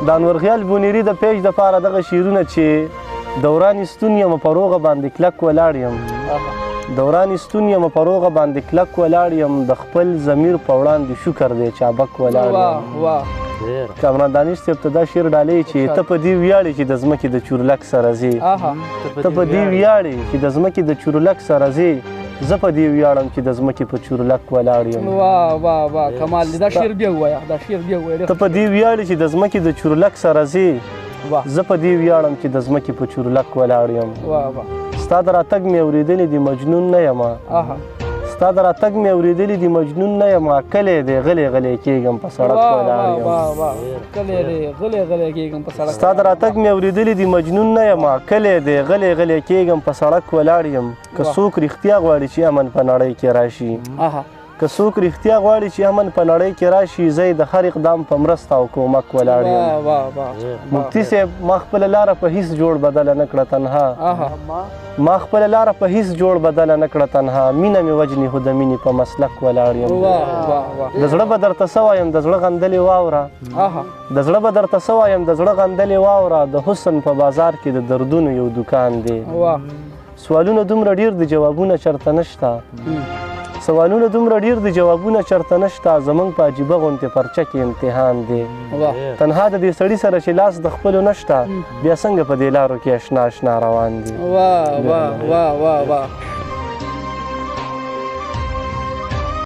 د انور خیال بونیري د پیج دپاره دغه شعرونه چې دوران ستون یم په روغه باندې کلک ولاړ یم، دوران ستون یم په روغه باندې کلک ولاړ یم، د خپل ضمیر په وړاندې شکر دی چې ابک ولاړ یم. کامران دانش صاحب ته دا شعر ډالۍ چې ته په دې ویاړې چې د ځمکې د چورلک سره ځې، ته په دې ویاړې چې د ځمکې د چورلک سره ځې، زه په دې ویاړم چې د ځمکې په چورلک ولاړ یم. واه واه واه، کمال دی. دا شعر بیا ووایه، دا شعر بیا ووایه. ته په دې ویاړې چې د ځمکې د چورلک سره ځې، زه په دې ویاړم چې د ځمکې په چورلک ولاړ یم. ستا د راتګ مې اورېدلي دي مجنون نه یم، ستا د راتګ مې اورېدلي دي مجنون نه یم، کلی دی غلی غلی کېږم په سړک ولاړ یم. کلی دی غلی غلی کېږم په سړک. ستا د راتګ مې اورېدلي دي مجنون نه یم، کلی دی غلی غلی کېږم په سړک ولاړ یم. که څوک رښتیا غواړي چې امن په نړۍ کې راشي، که څوک رښتیا غواړي چې امن په نړۍ کې راشي، زه یې د هر اقدام په مرسته او کومک ولاړ یم. مفتي صاحب، ما خپله لاره په هیڅ جوړ بدله نه کړه تنها، ما خپله لاره په هیڅ جوړ بدله نه کړه تنها، مینه مې وژني خو د مینې په مسلک ولاړ یم. د زړه به درته څه وایم، د زړه غندلې واوره، د زړه به درته څه وایم، د زړه غندلې واوره، د حسن په بازار کې د دردونو یو دکان دی. سوالونه دومره ډېر دي جوابونه چرته نشته، سوالونه دومره ډېر دي جوابونه چرته نشته، زمونږ په عجیبه غوندې پرچه کې امتحان دی. تنها د دې سړي سره چې لاس د خپلو نشته، بیا څنګه په دې لارو کې اشنا اشنا روان دي. واه واه واه واه واه.